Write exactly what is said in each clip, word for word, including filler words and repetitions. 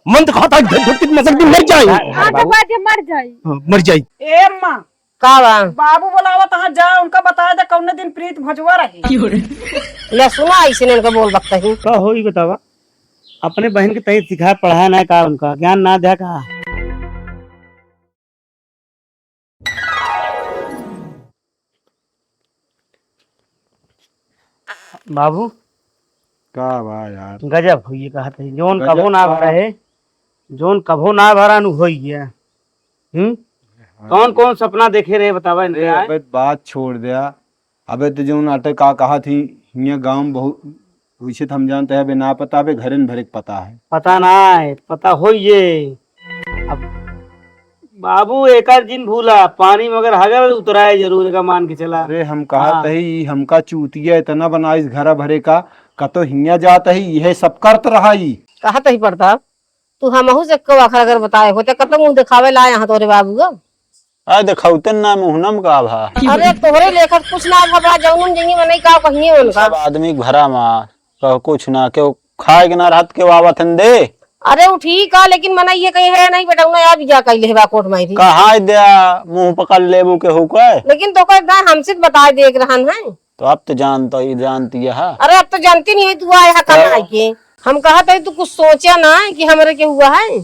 मन तो कहत है, धरती के मसक दिन मर जाई। हाँ, तो बात है, मर जाई। हाँ, मर जाई। ए अम्मा, का बा? बाबू बोलावत हैं, जा उनका बताइ दे कौने दिन प्रीत भजुआ रही। ले सुना, ऐसे ने उनका बोल बकता ही। का होई बतावा? अपने बहिन के तई सिखाए पढ़ाए ना का, उनका ज्ञान ना द्या का? बाबू, का बा यार? गजब होइए कहत है, जौन गजब कबो ना का? भरा है, जौन कबो ना भरा नु होइए। हम्म? हाँ। कौन कौन सपना देखे रहे बतावा इनके अरे आए? अबे बात छोड़ द्या। अबे तो जौन अटे का कहा थी, हियाँ गाँव में बहुत वैसे तो हम जानते हैं, अबे ना पता, अबे घरे न भरे के पता है। पता ना है, पता होइए। अब बाबू एकर जिन भूला, पानी में अगर हगल उतराए जरूर, एका मान के चला। अरे हम कहा हाँ। तही, ई हमका चूतिया इतना बनाइस घरा भरे का, कतो हियाँ जात ही, यह सब करत रहा ई। कहा तही प्रताप, तू हमहू से एको आखर अगर बताए होते, कतो मुँह देखावे ला यहाँ तोरे बाबू का। आ देखौतन ना मुहनम का भा। अरे तोहरे लेखत कुछ ना भा, बा जौनम जंगी मनई का कहिए उनका। सब आदमी के भरा मार, कहो कुछ ना, केहू खाए के ना रहत, केहू आवत हन दे। अरे उ ठीक है, लेकिन मनई ये कही है नहीं बेटा, उन्हें याद क्या कही लेबा कोर्ट मारी। कहाँ द्या, मुँह पकड़ लेबू केहू के। लेकिन तो का हमसे तो बताए देख रहन है। तो अब तो जानत ही, जानती है। अरे अब तो जानती नहीं है तू आए है तो कमाई के। हम कहत है तू कुछ सोचा ना है कि हमरे के हुआ है।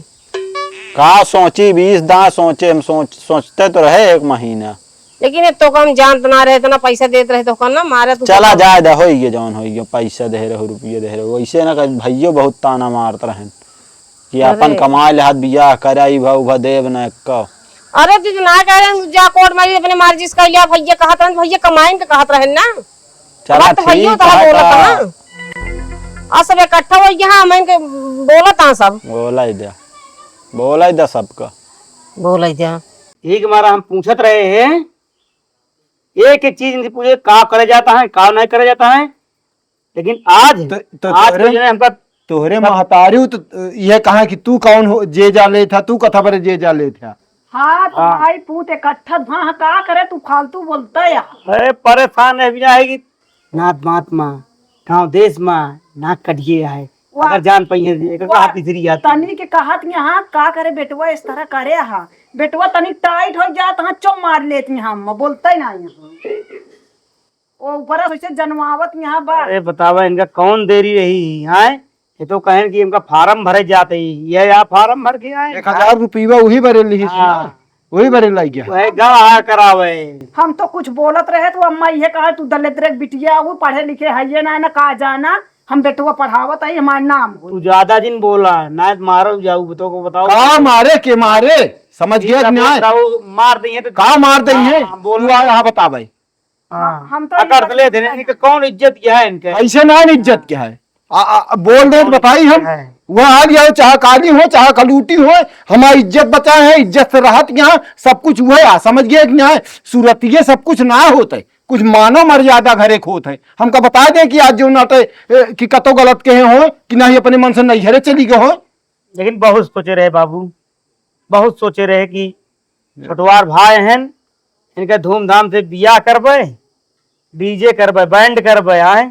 का सोची, बीस दाँय सोचे, हम सोच, सोचते तो रहे एक महीना। लेकिन ये तो का हम जानत ना रहे, इतना पैसा देत रहे तो का ना मारे तू चला तो। जाए दा, होई गयो जौन होई गयो, पैसा दे रहो, रुपये दे रहो, वैसे ना कर भैयो बहुत ताना मारत रहन कि अपन अरे। कमाए ले हाथ बियाह कराई भा, उभा देब ना एक्को। अरे तू तो ना कह रहे, जा कोर्ट मारी अपने मर्जी से कह लिया, भैया कहत रहन, भैया कमाइन के कहत रहन ना। चला अब तो भैया ठीक तोहरा है बोलत तो। ना। आ सब इकट्ठा हो गया, हम इनके बोलत हाँ सब। बोला ही द्या, बोला ही द्या सबका। बोला ही द्या। यही के मारा हम पूछत रहे हैं, एक एक चीज इनसे पूछे, का करे जाता है, का नहीं करे जाता है, लेकिन आज, तो, तो आज तोहरे, तो जो है हमका तोहरे सब महतारी तो यह कहा कि तू कौन हो, जे जा ले था, तू कथा बरे जे जा ले था। हाँ, तो हाँ। भाई पूत इकट्ठा भा, का करे तू फालतू बोलता है यार। अरे परेशान है बिना है कि नात मात मा, गाँव देश मा नाक कटिए है। वाह। अगर जान पाई है, एक वाह। कहा तीसरी याद। तनी के कहत यहाँ का करे बेटवा इस तरह करे हा। बेटवा तनी टाइट हो जात हाँ, चुप मार लेत यहाँ, हम बोलते ना यहाँ। ओ ऊपर से जनवावत यहाँ बा। अरे बतावा इनका कौन देरी रही है? ये तो कहें कि इनका फार्म भरे जाते ही, ये या फार्म भर के आए। एक हजार रुपया वही भरे लिही हाँ। वही बरे लाई गया। वही गवाह करावे। हम तो कुछ बोलत रहे तो अम्मा ये कहा, "तू दलिद्र के बिटिया, वो पढ़े लिखे है ये ना, ना का जाना, हम बेटुआ पढ़ावत है, हमार नाम हो।" तू ज्यादा जिन बोला, ना तो मारो जाऊ, तो को बताओ। का मारे के मारे, समझ गया कि नहीं? मार देंगे तो का मार देंगे? हाँ, बोल। तू आ, यहाँ बता भाई। हाँ। हम तो अकर इनका ले देने, इनका कौन इज्जत किया है इनके? ऐसे ना इज्जत किया है। आ, आ, बोल दे तो बताई हम। है। वह आ गया हो, चाहे काली हो, चाहे कलूटी हो, हमारी इज्जत बचा है, इज्जत से रहत यहाँ, सब कुछ हुआ है, समझ गए कि यहाँ सूरत ये सब कुछ ना होत है, कुछ मानव मर्यादा घरे खोत है। हमका बता दे कि आज जो नाटे, ए, कि कतो गलत कहे हो कि नहीं, अपने मन से नैहरे चली गए हो। लेकिन बहुत सोचे रहे बाबू, बहुत सोचे रहे कि छोटवार भाई हन, इनके धूमधाम से बियाह करबे, डीजे करबे, बैंड करबे, आए,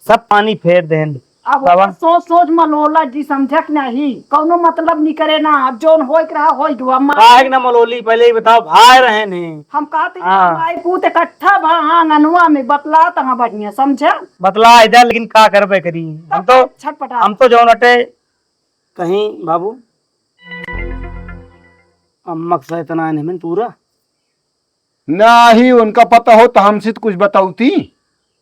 सब पानी फेर देन। अब बाबा। सोच सोच मलोला जी, समझक नहीं, कौनो मतलब नहीं करे ना। अब जोन होए के रहा, होए गवा। काहे के ना मलोली, पहले ही बताओ, भाई रहे ने। हम कहते हैं, हाँ। भाई पूत इकट्ठा भा, हाँ, आंगनवा में बतला तहाँ बढ़िया, समझा? बतला इधर, लेकिन का करबे करी? हम तब तो, छटपटा। हम तो जौन अटे कहीं बाबू, अम्मक से इतना नहीं मन पूरा। ना ही उनका पता हो तो हमसे तो कुछ बताउती,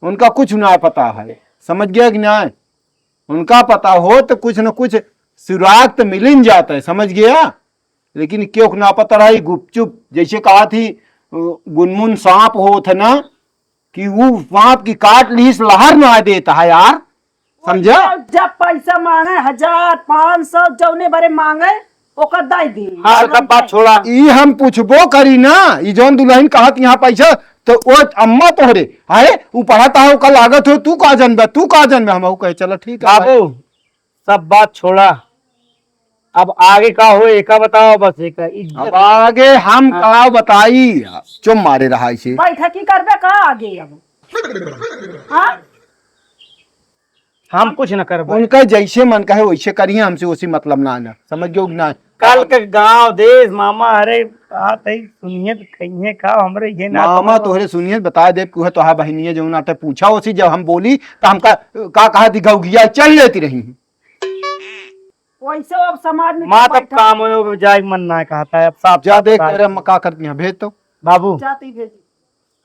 उनका कुछ ना पता है, समझ गया कि ना? उनका पता हो तो कुछ न कुछ सुराग तो मिल ही जाता है, समझ गया? लेकिन क्यों ना पता रहा, ये गुपचुप जैसे कहा थी, अ, गुनमुन सांप होत है ना, कि ऊ सांप की काट लीस लहर ना देता है यार, समझा? जब पैसा मांगे हजार, पाँच सौ, जौने बरे मांगे, ओकर दाई दी। हाँ, सब बात छोड़ा। ई हम पूछबो करी ना, ई जौन दुल्हन कहत यहाँ पैसा, तो वो अम्मा तोहरे, आए, ऊ पढ़त है, ओकर लागत हो, तू का जनबे, तू का जनबे, हम कहे, चलो ठीक है भाई। बाबू, सब बात छोड़ा, अब आगे का हो, एका बताओ बस, एका इज्जत। अब आगे हम हाँ। का बताई, चुप मारे रहा इसे। बैठकी करबे का आगे अब? हाँ? हम कुछ न करबो। उनका जैसे मन कहे वैसे करिए, हमसे उसी मतलब ना आना, समझ गयो कि ना? कल के गांव देश मामा, अरे बात है, सुनिए तो कहिए का, हमरे ये ना मामा समझ। तोहरे सुनिए, बता दे कि वह तोहार बहिनिया जौन आटे पूछा उसी, जब हम बोली तो हमका का कहा दिखौगिया चल लेती रही। वैसे अब समाज में माँ तो तब बैठा। काम में जाए मन ना कहता है, अब साफ जा साफ देख बता तेरे दे। अम्मा का करती हैं, भेज तो। बाबू, जाती भेजी।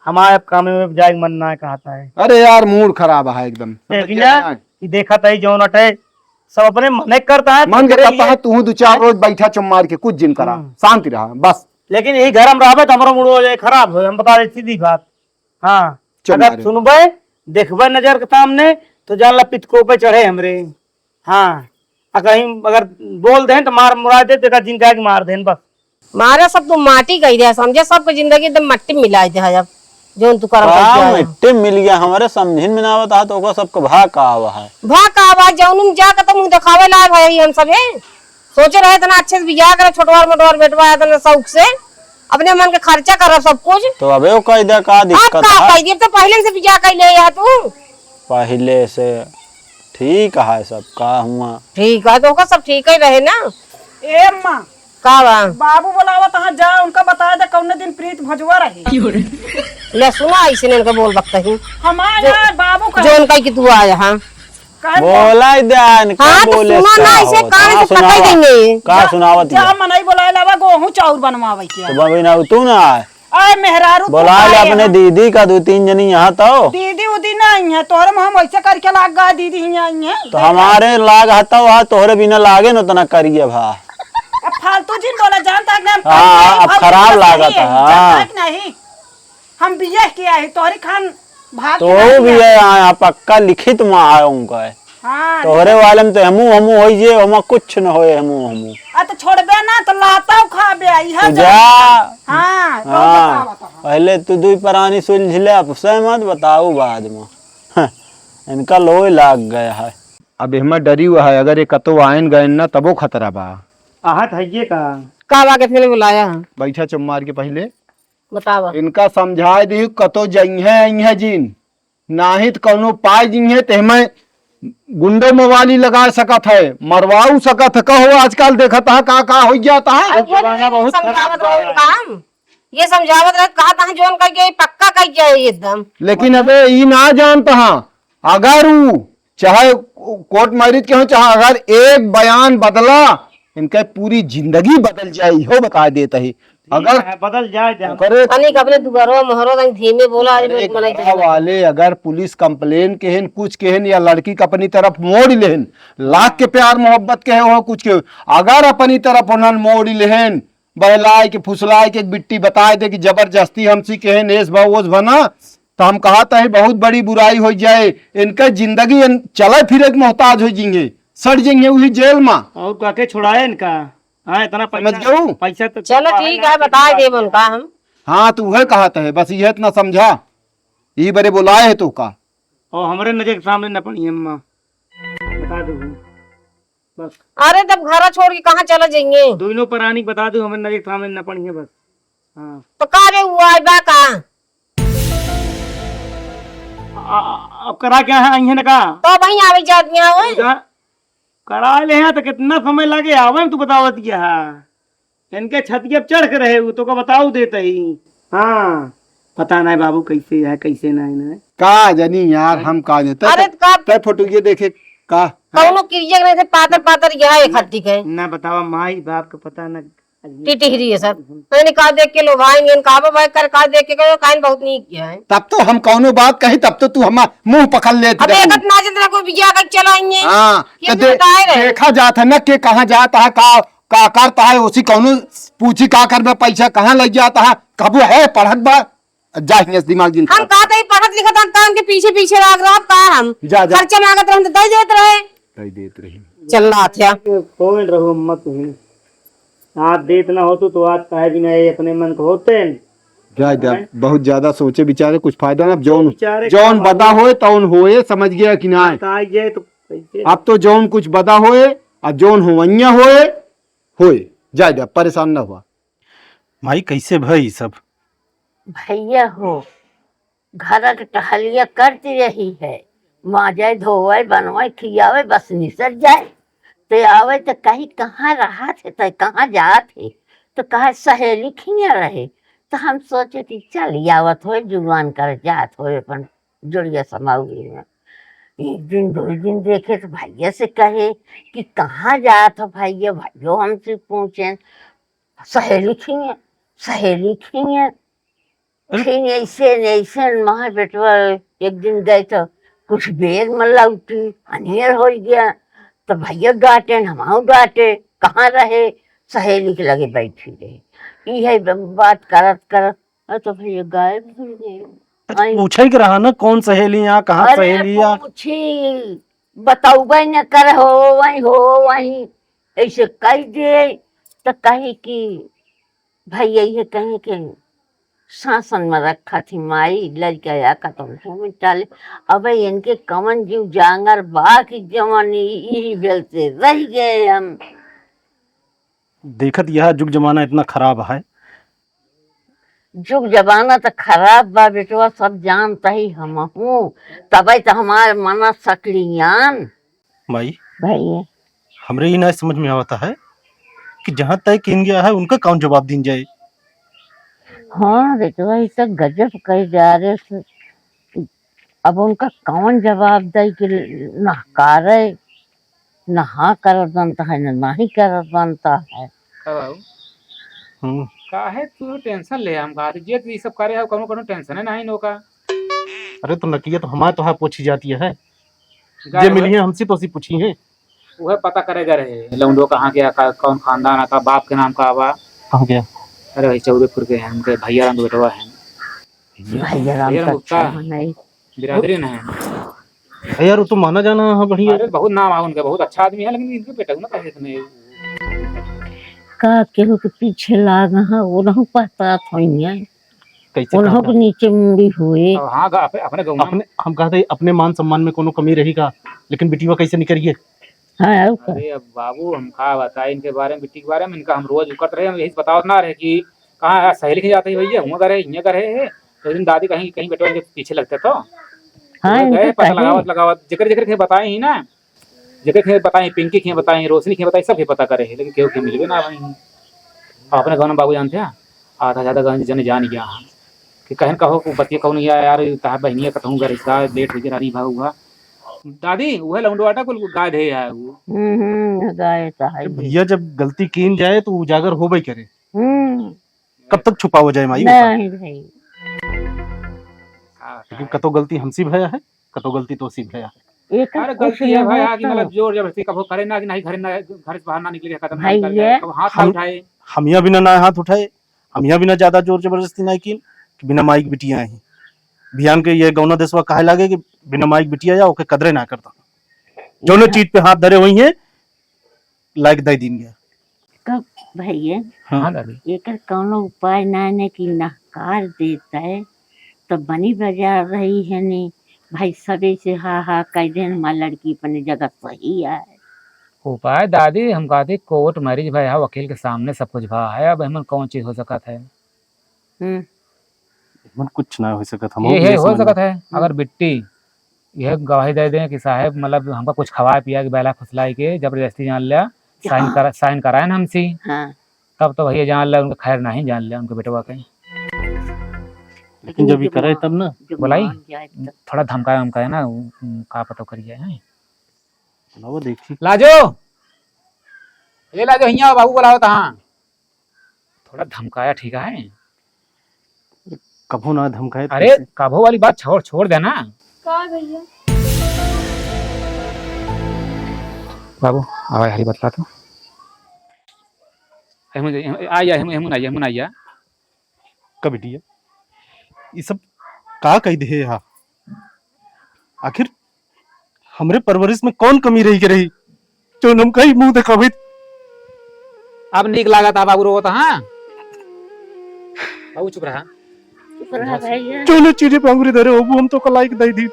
हमारे अब काम में जाए मन ना कहता है। अरे यार, मूड खराब है एकदम। देख समझ लिया, गया ना? कि देखा तही जौन अटे, सब अपने मने करता है, मन के तेरे करता लिए है, तू दो चार रोज बैठा चुप मार के, कुछ जिन करा, हम्म। शांति रहा, बस। लेकिन यही घर हम रहबे तो हमारा मूड हो जाए खराब, हम बता दे सीधी बात। हाँ, चुप अगर मारे। सुनबे, देखबे नजर के सामने, तो जान ला पितको पे चढ़े हमरे। हाँ, आ कहीं अगर बोल देन तो मार मुरा दे, तेरा जिंदगी मार देन बस। मारे सब तू माटी कही दे, समझे? सबके जिंदगी एकदम मट्टी में मिलाई दे है। अब जौन तू करम का करके आया। मट्टी में मिल गया, हमारे समझिन में ना आवत है, तो ओकर सबके भा का आवा है? भा का आवा, जौन में जा के तो मुंह दिखावे लायक है हम सब, हैं? सोचे रहे इतना अच्छे से बियाह करे, छोटवार मोटवार बेटवा है, इतना शौक से अपने मन के खर्चा करब सब कुछ। तो अबे वो कह दे, का अब दिक्कत का है? कह दे, तो पहले से बियाह कर ले यार तू। पहले से ठीक है सब, का हुआ? ठीक है, तो ओकर सब ठीक ही रहे ना। ए अम्मा, का बा? बाबू बुलावत हैं, जा उनका बता दे कौने दिन प्रीत भजुआ रही। ले सुना, ऐसे ने इनका बोल बकता ही। हमार जो, यार बाबू का जो उनका कि तू आया, हाँ। कहे बोला ही दे, इनका हाँ, तो बोले सुना का ना, इसे होता? कान हाँ, से पकड़ सुनावा। देंगे। का जा, सुनावत जा है? मनई बोलाए लावा, गोहूं चाउर बनवावे के। तो बबी ना, तू ना आए। आए मेहरारू, तू बोला ले काहे अपने यहाँ? दीदी का दो तीन जनी यहाँ तो। दीदी उदी ना आई है, तोहरे में हम ऐसे करके लाग गा, दीदी ही आई है। तो हमारे लाग हता हुआ, तोहरे बिना लागे न उतना करिए भा। अब फालतू जिन बोला, जानता है कि हम हाँ, कहीं अब फालतू खराब बोला लागत नहीं है, है, जानता हाँ। है कि नहीं? हम बियाह किया है, तोहरी खान भाग तो के ना वो भी दिया। है, हाँ, हाँ, पक्का लिखित में आया उनका है। हाँ, तोहरे वाले में तो हमू, हमू होई जे, हमा कुछ न होए, हमू, हमू। आ, तो छोड़बे ना, तो लाता खाबे, इहे तो जब जा। हाँ, तो हाँ, बतावा तो। पहले तू दुई परानी सुलझ ले, अब से मत बताऊ बाद में। हाँ, इनका लोई लाग गया है। अब एहमा डरी हुआ है, अगर ये कतो आयन गयन ना, तबो खतरा बा। आहत है ये का? का बा, किसने बुलाया है? बैठा चुप मार के पहले। बतावा। इनका समझाए दी, कतो जइहे अइहे जिन, नाहीं त कौनो पाए जिहे, तेहमे गुंडो मवाली लगा सकत है, मरवाऊ सकत है। कहो आजकल देखत है का, का होइ जात है। अब ये जमाना बहुत समझावत खराब रहे है। काम, ये समझावत रहे, कहत है जोन कहिके पक्का कहिके एकदम। लेकिन अबे ई ना जानत है, अगर ऊ चाहे कोर्ट मैरिज के हो, चाहे अगर एक बयान बदला, इनके पूरी जिंदगी बदल जाई, हो बता देत ही। अगर ठीक है, बदल जाए दे। ओकरे तनिक अपने दुआरो मोहरो तनी धीमे बोला, आज अरे, मनई घर वाले अगर पुलिस कंप्लेन केहेन, कुछ केहेन या लड़की के अपनी तरफ मोड़ लेहेन, लाख के प्यार मोहब्बत के हो, कुछ के, अगर अपनी तरफ उन्हन मोड़ लेहेन, बहलाए के, फुसलाए के, एक बिट्टी बताए दे कि जबरदस्ती हमसी केहेन, एस भा ओस भा ना, तो हम कहत ही बहुत बड़ी बुराई होइ जाए, इनका जिंदगी इन चले फिरे के मोहताज होइ जिंगे, सड़ जिंगे उही जेल मा। और काके छुड़ाए इनका? हाँ, इतना पैसा, समझ गऊ? पैसा तो चलो ठीक है, बता देब उनका हम। हाँ, तो उहे कहत है, बस ये इतना समझा, ई बरे बोलाए है तो का? और हमरे नजर के सामने न पड़ी अम्मा, बता दो बस। अरे, तब घरा छोड़ के कहाँ चला जाइए? दोनों परानी बता दो, हमरे नजर के सामने न पड़ी है बस। हाँ। तो का रे, हुआ है बा का? आ, अब करा क्या है, आई है ना का? तो वहीं आवे जात यहाँ होए। करा ले हैं तो कितना समय लगे आवे में, तू बतावत क्या है? इनके छतिया पे चढ़ के रहे, वो तो का बताऊ देते ही। हाँ, पता नहीं बाबू कैसे है, कैसे नहीं, नहीं। का जानी यार, हम का जानी। अरे तै, तो का तै फोटो ये देखे का? कौनो किरिया नहीं थे, पातर पातर यह एक हड्डी के। ना बतावा, माई बाप का पता ना। टिटहिरी है सब। मैंने कहा देख के लो भाई, इनका बाबा भाई कर कहा देख के कहो, काइन बहुत नीक किया है। तब तो हम कौनो बात कही, तब तो तू हमार मुंह पकड़ लेत अब रही। एक ना जितना कोई बिया कर चलाएंगे। हाँ, ये तो तो दे-, बताए रहे। देखा जात है ना के कहाँ जात है, का, का करता है, उसी कौनो पूछी का करबे, पैसा कहाँ लग जाता है, कबू है पढ़त बा, जा हियां से दिमाग जिन हम खराब। कहत ही पढ़त लिखत हम काम के पीछे पीछे लाग रहा का हम। जा, जा। खर्चा मांगत रहन तो दे देत रहे। दे देत रही। चल रहा था। कौन रहो अम्मा तुम? आप देत ना होतो तो आज काहे भी नहीं अपने मन को होते हैं। जा, जा, हैं? बहुत ज्यादा सोचे विचारे कुछ फायदा ना। जौन, बेचारे जौन का बदा होए तौन होए, समझ गया कि ना? बताइए तो कैसे? अब तो जौन कुछ बदा होए, अब जौन होवैया होए, होए। जा, जा, परेशान ना हुआ। माई, कैसे भई ई सब? भैया हो, घर के टहलिया करती रही है, माजे, धोवे, बनवे, खियावे, बस निसर जाए। ते आवे त कही, "कहाँ रहत है, ते कहाँ जात है?" तो कहे, "सहेली खिया रहे।" तो हम सोचे कि चल आवत होए, जुगान कर जात होए अपन जोड़िया समाउरी में। एक दिन, दो दिन देखे तो भैया से कहे कि, "कहाँ जात हो भैया?" भैया हमसे पूछे, "सहेली खिया, सहेली खिया।" अरे! फिर ऐसे न ऐसे न मार बेटवा, एक दिन गए तो कुछ बेर में लौटी, अनियर हो गया। तो भैया डांटे न, हमहू डांटे, "कहाँ रहे?" "सहेली के लगे बैठी रहे।" इहे ब-, बात करत करत, अरे तो भैया गायब हो गए। तो आई। पूछे के रहा ना, कौन सहेली यहाँ, कहाँ अरे सहेली यहाँ? पूछी, बतौबे न करे, हो वहीं, हो वहीं, ऐसे कह दे। तो कही कि भैया ये कहीं के शासन में रखा थी माई, लड़का या कतम घूम चले। अब इनके कमन जीव जांगर बा कि जवानी ई बेल से रह गए हम। देखत यह जुग जमाना इतना खराब है। जुग जमाना तो खराब बा बेटवा, सब जानता ही हम हूँ, तबे तो हमारे मना सकलियान। माई, भैया। हमरे ई ना समझ में आवता है कि जहाँ तय किन गया है, उनका कौन जवाब दीन जाए? हाँ बेटवा, ई तो गजब कह जा रहे से। अब उनका कौन जवाब दे कि नहकारे, ना हाँ करत बनता है, ना नाही करत बनता है। का बाबू? हम्म। काहे तू tension ले हम कहा? जे तू ई सब करे है, कौनो, कौनो tension है नाही नोका। अरे तो नकिया तो हमारे तो हाँ पूछी जाती है। गाय जे हो- मिली है हमसे तो उसी पूछी है। उहे पता करे गए रहे, लौंडो कहाँ के, का, कौन खानदान है, का बाप के नाम का बा? कहाँ के? अरे वही चौबेपुर के हैं, उनके भैया राम के बेटवा है। भैया राम भैया राम का गुप्ता। अच्छा है, नहीं। बिरादरी ना है। अरे यार, वो तो माना जाना है बढ़िया। अरे बहुत नाम है उनके, बहुत अच्छा आदमी है, लेकिन इनके बेटा ना कहे इतने। का केहू के पीछे लाग है, वो नहीं पता थोड़ी है। कैसे उन्हों कहता के है? नीचे मुड़ी हुए। अब हाँ, गा-, अपने, अपने गाँव में अपने, हम कहते हैं, अपने मान सम्मान में कोनो कमी रही का, लेकिन बिटिया कैसे निकल गई? हाँ, और का? अरे अब बाबू, हम का बताए इनके बारे में, बिट्टी के बारे में, इनका हम रोज उकट रहे, हम यही बतावत ना रहे कि कहाँ है, सहेली के जाते ही भैया, हुआं करे, हियां करे है। तो दिन दादी कहीं, कहीं बेटवा इनके पीछे लगते तो। हाँ, तो इनके गए, पता कहे। लगावत, लगावत, जेकर, जेकर के बताए ही ना, जेकर के बताई, पिंकी के बताई, रोशनी के बताई, सबके पता करे है, लेकिन केहू के मिलबे ना भाई। अपने गाँव में बाबू जानते हैं, आधा ज्यादा गाँव जने जान गया है। कि कहन कहो, को बतिया कौन गया यार, तहार बहिनिया कतहूँ घर का लेट हो गया, रानी भाऊ हुआ। दादी, वह लौंडवाटा कुल गाय धे है वो। हम्म, हम्म, गाय तो है अरे ही। भैया, जब गलती कीन जाए तो उजागर होबे करे। हम्म। कब तक छुपावा जाए माई ओका? नहीं भाई। हाँ, लेकिन हाँ। कतो गलती हमसी भया है, कतो गलती तोसी भया है। एकर अरे कुछ गलती है ना भाई, होता। आगे मतलब जोर जबरदस्ती कबो करे ना कि नहीं, घर ना, घर से बाहर ना निकले, कदम नहीं भैया। करे, कब हाथ ना हम, उठाए। हम यहाँ बिना ना हाथ उठाए, हम यहाँ बिना ज्यादा जोर जबरदस्ती नहीं की, कि बिना माई के बिटिया आई। बिहान के ये गौना देशवा कहे लागे कि बिना माई के बिटिया या ओके कदरे ना करता। जौने एकर चीज पे हाथ धरे हुई है, लायक दे दीन गया। कब भैया, हाँ। हाँ दादी। एकर कौनो उपाय ना ने कि नहकार देता है, तो बनी बाजार रही है ने, भाई सबे से हा हा कह देन, हमार लड़की अपने जगह सही है। उपाय दादी, हम कहते कोर्ट मैरिज भय है, वकील के सामने सब कुछ भा है, अब हमन कौन चीज हो सकत है? हम्म। एमन कुछ ना हो सकत, हम ये है, हो सकत है, हम्म। अगर बिट्टी यह गवाही दे दें कि साहेब, मतलब, हमका कुछ खवाए पिया के, बहला फुसलाए के, जबरदस्ती जान लिया, साइन हाँ। करा, साइन कराए ना हमसे, हाँ। तब तो भैया जान लिया, उनका खैर नहीं जान लिया, उनके बेटवा के। लेकिन जब ये जब करे मान, तब ना। जब बोलाई? मान जाए तब। थोड़ा धमकाए, धमकाए ना, उ, उ, का पता करिए, हैं? सुनाओ देखी। लाजो, ए लाजो, हियाँ बाबू बोलावत हाँ। थोड़ा धमकाया ठीक है। कभो ना धमकाए तो अरे, कैसे? कभो वाली बात छोड़, छोड़ देना। का भैया? बाबू, आवा, हरी बतला तो। हेमन, हेमन, आइया, हेमन, हेमन आइया, हेमन आइया। का बिटिया, ई सब का कह दे हा? आखिर हमरे परवरिश में कौन कमी रही के रही, जौन हम कहीं मुंह देखावित? अब नीक लागत आ बाबू रोवत, हाँ? बाबू चुप रहा। चुप रहा भैया। जौन चीजें पे अंगुरी धरे हो, वो हम तो का लायक दे दी।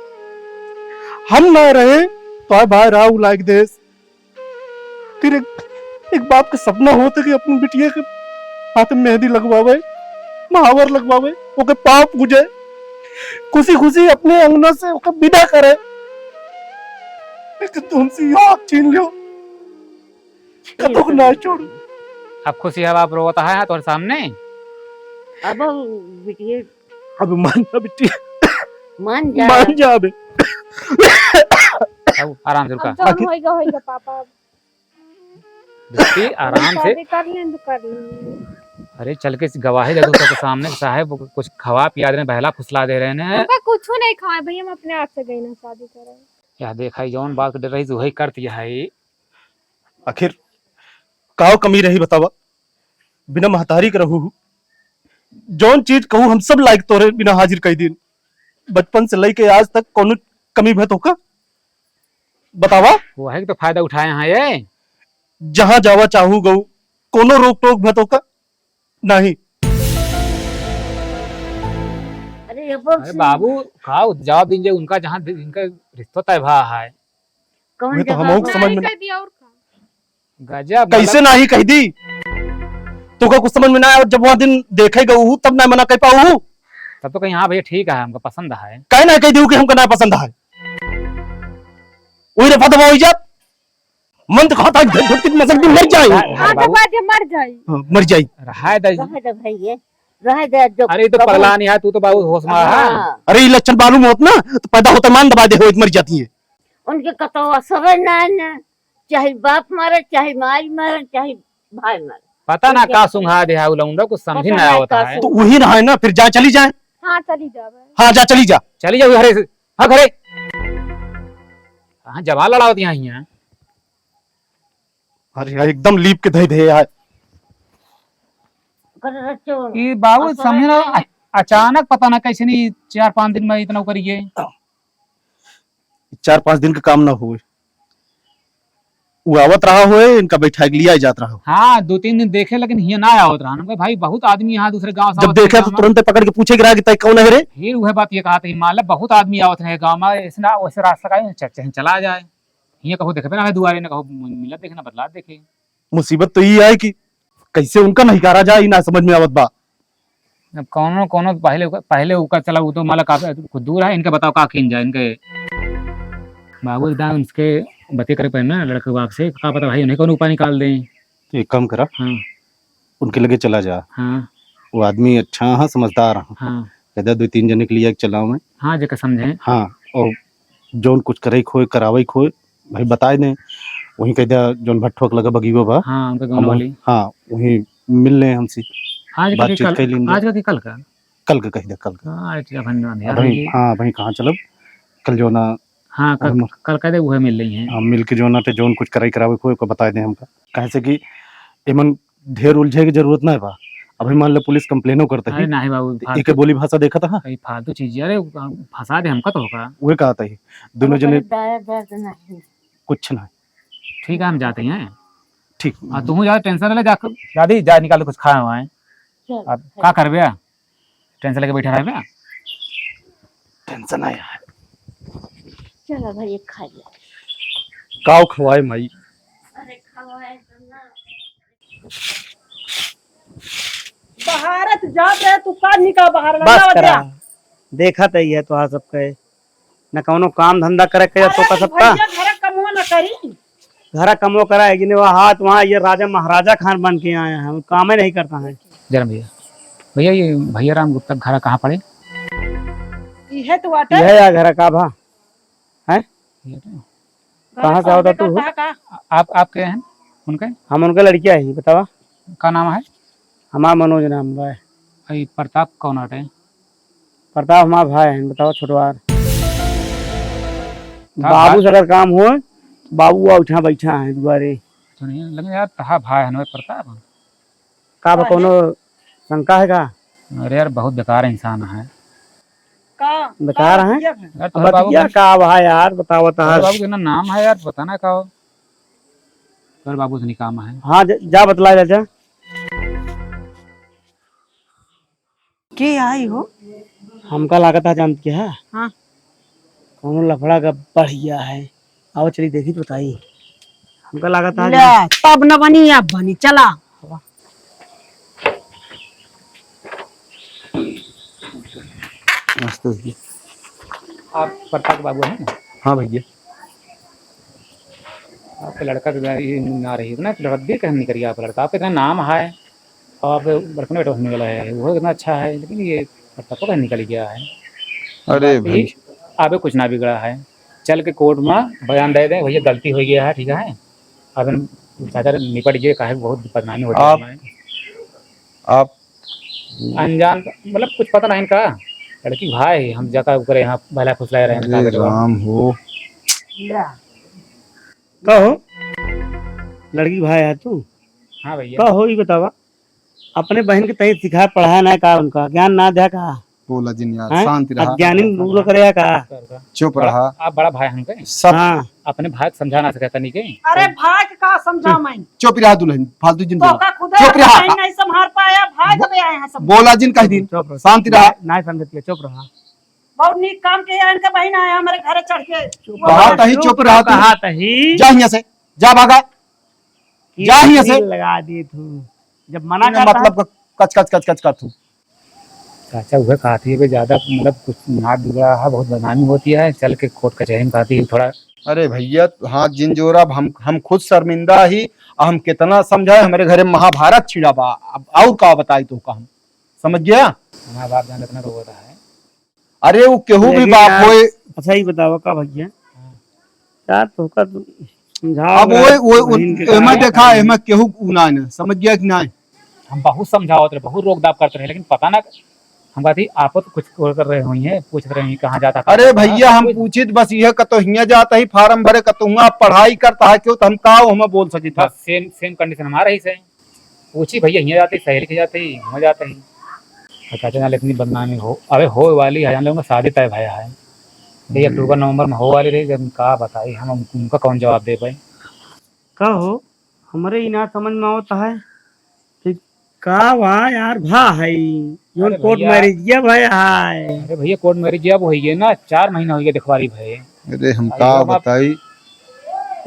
हम ना रहे, तो आ भाई राव लायक देश। फिर एक, एक बाप के सपना होत है कि अपनी बिटिया के हाथ में मेहंदी लगवावे, महावर लगवावे, ओके पाँव पूजे, खुशी खुशी अपने अंगना से ओके विदा करे। कि तुमसे याद छीन लियो, कतोक ना छोड़ू। अब खुशी है, बाप रोवत है तोहरे सामने। अब बिटिया अब मान जा बिटिया। मान जा। मान जा बे। अब आराम से रुका। अब जौन होइगा, होइगा पापा। अब बिट्टी, आराम से। शादी कर लें तो कर लें। अरे, चल के गवाही दे दो सबके सामने, साहेब कुछ खवा पिया दे रहे हैं, बहला फुसला दे रहे हैं। हमका कुछ नहीं खवाए भैया, हम अपने आप से गई ना शादी करे। या देखा, जौन बात के डर रही, वही करती है। आखिर काव कमी रही बतावा? बिना महतारी के रहू हूँ, जौन चीज कहू हम सब लायक तोरे बिना हाजिर कई दिन। बचपन से लइके आज तक कौनो कमी भय तोहका बतावा? वही तो फायदा उठाए हैं ये। जहाँ जावा चाहू गऊ, कोनो रोक टोक भय तोहका? नहीं। अरे, ये बोल अरे सुन। बाबू, का जवाब दीजिए उनका, जहाँ दि-, इनका रिश्ता तय भा है। कौन ये तो जगह हमहू के पर? समझ में नहीं कह दिया और का? गजब, कैसे मतलब नहीं कह दी? तोका कुछ समझ में ना आया, जब वहाँ दिन देखे गऊ हूँ, तब ना मना कर पाऊ हूँ। तब तो कहीं, हाँ भैया, ठीक है, हमको पसंद है। काहे ना कह दी कि हमको ना पसंद है? वही रफा दफा हो जात। मन तो कहता है, घर धरती की नजर भी मर जाए। हाँ, हाँ, तो बाबू। बात है, मर जाई। हाँ, मर जाई। रहाय दे। रहे दे भैया, रहे दे, जो अरे, ये तो कबहूँ पगला नहीं है, तू तो बाबू होश में है। हाँ। अरे, ये लक्षण मालूम होत ना, तो पैदा होता मान दबा दे हो, मर जाती है। उनके कतौ असर ना है ना, चाहे बाप मारे, चाहे माई मारे, चाहे भाई मारे। पता ना उनके का सुंघा दे है, उ लौंडा कुछ समझ पता ना ना आवत का है। तो वही रहा है ना, फिर जा, चली जाए। हाँ, चली जावे। हाँ, जा, चली जा। चली जाओ घरे से। हाँ, घरे। कहाँ जवान लड़ावत यहाँ, यहाँ? अरे यार, एकदम लीप के धई दे यार। कर रचो। ये बाबू असर समझे ना, नहीं। अ-, अचानक पता ना कैसे नहीं चार पाँच दिन में इतना करिए। चार पाँच दिन का काम ना होए। वो आवत रहा होए, इनका बैठा के लिया जात रहा हो। हाँ, दो तीन दिन देखे, लेकिन हियाँ ना आवत रहा। हमके भाई बहुत आदमी यहाँ दूसरे गाँव से जब आवत देखे रहा तो ना। तुरंत पकड़ के पूछे के रहा कि तय कौन है रे? फिर वह बात ये कहा था कि मान लो बहुत आदमी आवत रहे गाँव में, ऐसे ना वैसे रास्ता का च-, कहीं चला जाए। हियाँ कहूँ देखबे ना है दुआरे, ना कहूँ मिलत देखे, ना बतलात देखे। मुसीबत तो ये है कि कैसे उनका नहिकारा जाए, ई ना समझ में आवत बा। अब कौनो, कौनो पहले, पहले उका चला, वो तो माला काफी कुछ दूर है, इनके बताओ का कीन जाए, इनके बाबू दादा उनके बते करे पड़े ना लड़के बाप से, का पता भाई उन्हें कौन उपाय निकाल दें। तो एक काम करा, हाँ। उनके लगे चला जा। हाँ। वो आदमी अच्छा है, समझदार है। हाँ। कहता दो तीन जने के लिए चलाओ मैं। हाँ, जेकर समझे। हाँ, और जौन कुछ करे खोए, करावे खोए, भाई बताए दें। वहीं कह दिया, जौन भट्ठोक लगा बगीवा बा। हाँ, उनका गाँव हम वाली। हाँ, वहीं मिल लें हमसे। आज का कि बातचीत कल? कर लेंगे। आज का कि कल का? कल का कह दिया, कल का। हाँ, आज का अपन अंधेरा अब भाई, हो गई। हाँ, भाई कहाँ चलब? कल जो ना हाँ, कल, हम कल कह दे, वह मिल रही हैं। हाँ, मिल के जो ना ते जौन कुछ कराई करावे खोए, ओकर बताए दें हमका। काहे से कि एमन ढेर उलझे के जरूरत ना बा। अभी मान ले पुलिस कंप्लेनो करता अरे ही, नहीं बाबू, तो फालतू एके बोली भाषा देखत हा। अरे फालतू चीज, अरे फंसा दे हमका तो होगा। उहे कहत ही, दोनों जने दाया दर्द नहीं। कुछ ना। ठीक है, हम जाते हैं। ठीक। आ, तू ज्यादा टेंशन ले, जा, जा दी, जा निकाल कुछ खाए वाए। चल, अब चल। का करबे? टेंशन लेके बैठा रहबे? टेंशन आया है। चलो भाई, एक खा ले। काव खवाए माई? अरे खवाए तो ना। बाहर तू जात रहे, तू का निका बाहर बस लगा करा। दे। देखत ही है तोहार सबके, न कौनो काम धंधा करे के तो का सबका। भैया घर कमवा न करी। घर कमवा करा है कि नहीं, वो हाथ वहाँ ये राजा महाराजा खान बन के आए हैं, वो काम ही नहीं करता है। जरम भैया, भैया ये भैया राम गुप्ता घर कहाँ पड़े? इहे तो बाटे। यह या घर का भा? हैं? ये तो। कहाँ से आवता तू? का? आप, आप के हैं उनके? हम उनके लड़किया ही, बतावा। का नाम है? हमार मनोज नाम बा। ई प्रताप कौन हटे? प्रताप हमार भाई हैं, बतावा छोटवार। का बाबू भाई? से अगर काम हो, बाबू आ उठा बैठा है दुआरे। सुनिए, लेकिन यार, तहा भाई है ना प्रताप? का बा, कौनो शंका है का? अरे यार, बहुत बेकार इंसान है। का? बेकार का है? बतिया है? यार, अब तोहरे बाबू बतिया के का बा यार, बताओ तोहरे तहार। बाबू के ना नाम है यार, पता ना का हो। तोहरे बाबू से नहीं काम है। हाँ, जा, जा बतला जा, जा। के आई हो? हमका लागत है जानत के है? हाँ। कौनो लफड़ा का बढ़िया है। आओ चली देखी तो बताई। हमका लागत है ले, आज तब न बनी, अब बनी, चला। नमस्ते भैया। आप प्रताप बाबू हैं ना? हाँ भैया। आपके लड़का के ये ना रही, इतना रद्दी कहन निकल गया आपका लड़का, आपका इतना नाम है, और आपके लड़का ने बेटा होने वाला है, वो इतना अच्छा है, लेकिन ये पढ़ता पढ़ा निकल गया है। अरे बाकी भाई। आगे कुछ ना बिगड़ा है, चल के कोर्ट में बयान दे दें, भैया गलती हो गया है, ठीक है, अब हम ज्यादा निपट गए, काहे बहुत बदनामी हो आप, जाए। आप अनजान, मतलब कुछ पता नहीं इनका, लड़की भाई हम जाकर ऊपर यहाँ बहला फुसला रहे हैं इनका अरे बेटवा। राम हो। का हो? लड़की भाई है तू? हाँ भैया। का हो, ये बतावा, अपने बहन के तई सिखा पढ़ाया ना का, उनका ज्ञान ना दिया का? बोला जिन यार, हैं? शांति रहा। अज्ञानी बोलो करे का? कर का? चुप बड़ा, रहा। आप बड़ा भाई हमके? सब हाँ। अपने भाई के समझा ना सके तनी के? अरे भाई के का समझा मैं? चुप रहा दुल्हन, फालतू जिन तो बोला। का खुदे चुप रहा। नहीं, नहीं संभाल पाया, भाई बो-, के आए हैं सब। बोला जिन कह दिन, चुप रहो। शांति रहा। ना, ना समझती है, चुप रहा। बहुत नीक काम किया, इनके बहिन आया हमारे घरे चढ़ के। चुप कहा रहा। तही, चुप रहा तू। कहा तही। जा हियां से, जा भागा। ये जा हियां से। लगा दी तू। जब मना तूने करता मतलब है। का कच, कच, कच, कच कर तू। चाचा, वह कहा थी, "बे, ज्यादा, मतलब, कुछ ना बिगड़ा है, बहुत बदनामी होती है, चल के कोर्ट कचहरी में," कहा थी, "थोड़ा।" अरे भैया, हाथ जिन जोड़ा, अब हम, हम खुद शर्मिंदा ही, अब हम कितना समझाए, हमारे घरे महाभारत छिड़ा बा, अब और का बताई तो का हम, समझ गया? हमारा बाप जान इतना रोवत है। अरे, वो केहू भी लेकिन बाप यार, होए। अच्छा, ये बतावा का भैया? हाँ। यार, तोहका तो समझाओ अब यार, वो, वो, बहिन के एमा कारण देखा, है। एमा केहू उ ना, ना, समझ गया कि ना? हम बहुत समझावत रहे, बहुत रोक दाब करते रहे, लेकिन पता ना, हम कहती, "आप तो कुछ और कर रहे हुई हैं, पूछ रहे हैं, कहाँ जाता, कहाँ अरे जाता?" भैया, हाँ, हम कुछ पूछित बस यह कतो हियाँ जाता ही, फार्म भरे कतो हुआ, आप पढ़ाई करता है क्यों, तो हम का हमें बोल सकित है? बस same, same condition हमारा ही से। पूछी भैया, हियाँ जाते, सहेली के जाते, हियाँ जाते ही। और कहते ना, इतनी बदनामी हो, अबे हो वाली है, जान लो, उनका शादी तय भया है। ये हम्म। अक्टूबर, नवंबर में हो वाली रही, जब का बताई हम, उनका कौन जवाब दे पाए? का हो, हमरे ई ना समझ में आवत है कि का बा यार, भा है ई, जौन अरे court भैया। Marriage या भा है। अरे भैया, court marriage या वो है ना, चार महीना हो गया देखवारी भए। अरे हम अरे का बाप। बताई?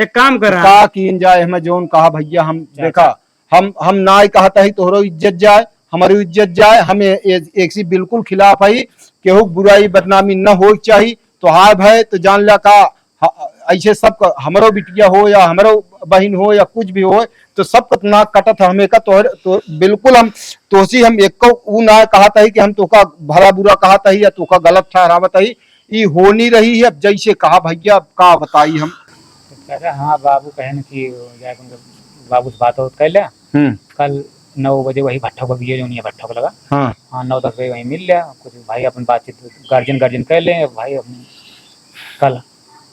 एक काम करा। का कीन जाए, हमें जौन कहा भैया, हम चाचा। देखा, हम, हम नाय कहत ही तोहरो इज्जत जाए, हमरो इज्जत जाए, हम ए-, ए-, एक सी बिल्कुल खिलाफ ही, केहू के बुराई बदनामी न होए के चाही। तोहार भय तो जान ला का, ह-, ऐसे सब क-, हमरो बिटिया हो या हमरो बहिन हो या कुछ भी हो, तो सब क नाक कटत है हमें का, तोहर, तो बिल्कुल हम, तोहसी हम एको ऊ ना कहत ही कि हम तोका भला बुरा कहत ही या तोका गलत ठहरावत ही, ई होनी रही है। अब जैसे कहा भैया, अब का बताई हम। चाचा, हाँ, बाबू कहे न कि जाए उनके बाबू से बात होत कर ले। हम्म। कल नौ बजे वही भट्ठा पर भी है, जो नहीं है भट्ठा पर लगा। हाँ। हाँ, नौ दस बजे वहीं मिल ले, कुछ भाई अपन बातचीत, गार्जियन, गार्जियन कर ले, भाई अपन कल।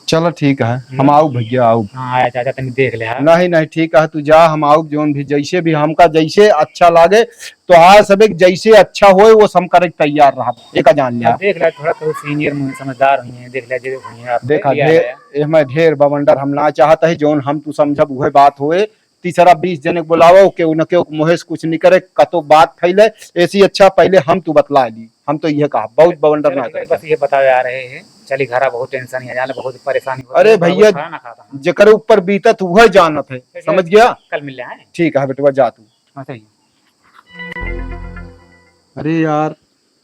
चलो ठीक है, हम्म। हम आउब भैया, आउब। हाँ, आया चाचा, तनी देख ले, हाँ। नहीं, नहीं, ठीक है, तू जा, हम आउब, जौन भी, जैसे भी हमका जैसे अच्छा लागे, तोहार सबे के जैसे अच्छा होए, वो हम करे के तैयार रहब। एका जान लिया। अब देख ले, थोड़ा तो senior मुझे समझदार हुई हैं, देख ले, जे हुई हैं, आप देखा, देख लिया ढेर, है। एहमे ढेर बवंडर हम ना चाहत है, जौन हम तू समझब उहे बात होए। तीसरा बीस जने के बुलावा, केहू न केहू के मुँहे से कुछ निकरे, कतो बात फैले, ऐसी अच्छा पहले हम तू बतला ली। हम तो यह कहा, बहुत बवंडर चलो ना ठीक है, करे। बस ये बताओ यार, है, है, चली घरा बहुत tension है, जाने बहुत परेशानी होती अरे है, भैया, बहुत खाना ना खाता हूँ। जेकर ऊपर बीतत उहे जानत है, ठीक है, समझ गया? कल मिल ले, हैं? ठीक है बेटवा, जा तू। हाँ, सही है। अरे यार,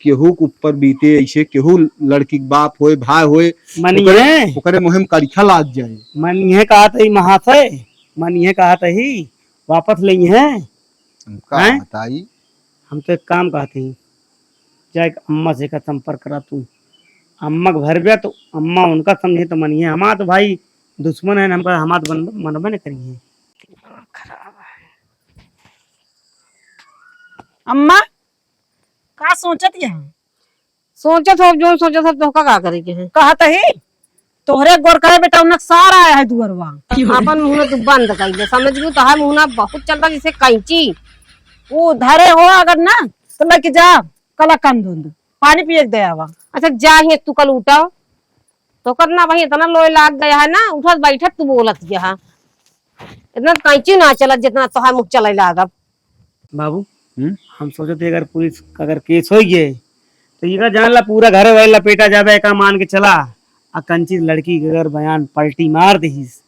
केहू के ऊपर बीते ऐसे, केहू लड़की के बाप होए, भाई होए, मनिहे। ओकरे, ओकरे मुँहे में करिखा लाग जाए। मनिहे कहत ही महाशय, मनिहे कहत ही, वापस लेइहे। हम का हैं? बताई? हम तो एक काम कहत ही, जाए के अम्मा से का संपर्क करा तू। अम्मा के भरबे तो अम्मा उनका समझे तो मनिहे। हमार तो भाई दुश्मन है, हमका हमार तो मन-, मनबे न करिहे। खराब है। अम्मा, का सोचत यहाँ? सोचत हो, जौन सोचत हो, तोहका का करे के है? कहत ही, तोहरे गोर करे बेटा, उनक सार आया है दुअरवा। आपन मुँह तू बंद कर दे, समझ गई? तोहार मुँह ना बहुत चलता जैसे कैंची। वो धरे हो अगर ना, तो लेके जा, कलाकंद उंद, पानी पिए के दे आवा। अच्छा, जा ही तू कल उठा, तो करना वही इतना लोए लाग गया है ना, उठत बैठत तू बोलत गया है। इतना कैंची ना चलत जितना तोहार मुँह चले लागब। बाबू, हम्म? हम सोचत ही अगर पुलिस अगर केस हो गए, तो ये का जान ला पूरा घर वाले लपेटा जाबे, एका मान के चला। आ कंची लड़की के अगर बयान पलटी मार दीस,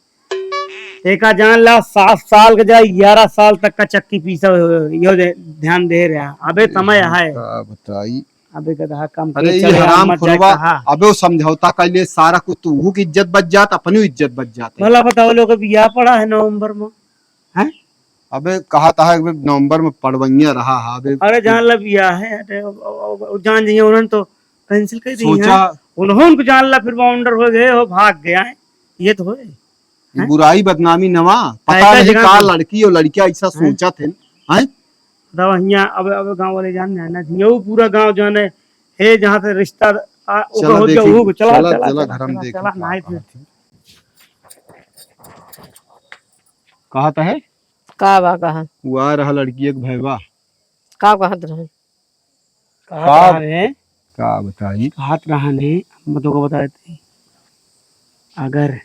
एका जान ला सात साल के जाए ग्यारह साल तक का चक्की पीसा हो, यो दे-, ध्यान दे रहा। अबे समय है। का बताई? अबे गदहा कम अरे के ये चले, हराम मत जाए खोरवा, कहा। अबे वो समझौता कर ले, सारा कुछ तू के इज्जत बच जात, अपनी इज्जत बच जात है। भला बताओ लोग, बियाह पड़ा है नवंबर में, हैं? अबे कहा था, अबे नवंबर में पड़वैया रहा है, अबे अरे जान ला बियाह है, अरे, ओ, ओ, ओ, जान जाइए, उन्होंने तो cancel कर दी सोचा है। उन्होंने उनको जान ला, फिर बाउंडर हो गए हो, भाग गया है, ये तो है। ये हैं? बुराई बदनामी नवा, पता ऐसा नहीं जगह का पे लड़की और लड़किया ऐसा हैं? सोचत है, हैं? बतावा हियाँ अब, अब गाँव वाले जान जाए ना, हियाँ वो पूरा गाँव जाने, हे जहाँ से रिश्ता आ, ओकर चला हो गया, देखी, वो चला, चला, चला, चला, चला, घर में चला, देखी चला, का नाई कहत फिर। है। कहत है? का बा कहा? वो आ रहा लड़की एक भैया। का कहत रहे? कहत का? रहन है। का बताई? कहत रहन है, हम तो को बता देते हैं। अगर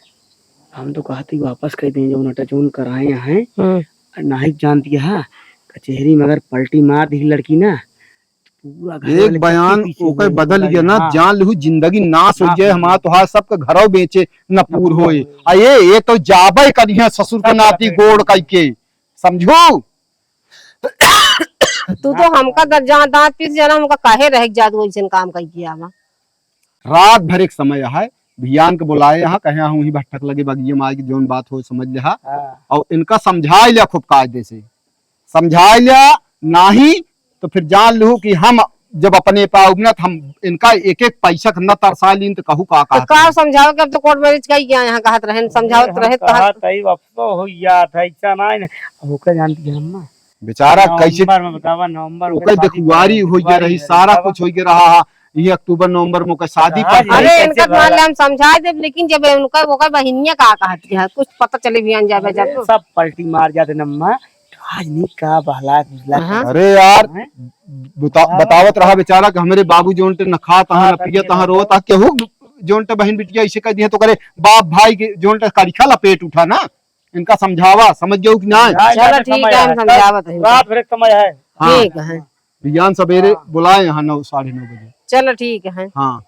हम तो कहते ही वापस कर दें, जो नटा जोन कराए हैं, हम्म। और नाहिक जानती है, कचहरी में अगर पलटी मार दी लड़की ना, तो पूरा घर एक वाले बयान चक्की पीछे ओकर होए, बदल बताई, गया ना, हाँ। जान लिहू जिंदगी नाश हो नाश जाए, हो हमार जाए। तोहार सबके घरों बेचे न पूर होए। आ ये, ये तो जाबे करिहे ससुर के सब नाती करते। गोड़ कई के, समझू? तू तो हमका द-, जहाँ दांत पीस जाना, हमका काहे रह जात वैसन काम कई किया बा। रात भर एक समय है, भियान के बुलाए यहाँ, कहे हूँ ही भट्ठक लगे बगिये में आए कि जौन बात हो समझ लिहा। हाँ। और इनका समझाए लिया खूब कायदे से, समझाए लिया, नाही तो फिर जान लू कि हम जब अपने पाउब ना, तो हम इनका एक एक पैसा के न तरसा लीन, तो कहू का तो कहत का रहे। समझावे के, अब तो कोर्ट मैरिज का ही क्या यहाँ कहत रहे, समझावत अरे, हम रहे, कहत कहत है, अब तो हो गया था, ऐसा ना है ना। अब ओकर जानती है अम्मा। बेचारा कैसे नवंबर में बतावा, नवंबर में ओकर शादी देखुआरी पड़ी, हो गया देखुआरी रही, है, सारा बतावा। कुछ हो गया रहा है। ये अक्टूबर नवंबर में ओकर शादी हाँ, पड़ ये अरे, कैसे इनका मान भला? ले हम समझाए देब, लेकिन जब उनका, ओकर बहिनिया का कहत है, कुछ पता चले भी आन जाबे अरे, जब। सब पलटी मार जाते न अम्मा, आज नहीं का बहला बुझला हाँ। के। अरे यार, हैं? बता-, हाँ। बतावत रहा बेचारा कि हमरे बाबू जोन टे न खात हाँ, हैं, न पियत हैं, रोवत हैं, केहू जोन टे बहन बिटिया ऐसे कह दिए तो करे बाप भाई के जोन टे करिखा लपेट उठा ना, इनका समझावा, समझ गयो कि ना? हाँ, चलो इनका ठीक समय है, हम है। समझावत हैं। रात भर एक समय है। हाँ। ठीक है। बिहान सवेरे हाँ। बुलाए यहाँ नौ, साढ़े नौ बजे। चलो ठीक है। हाँ।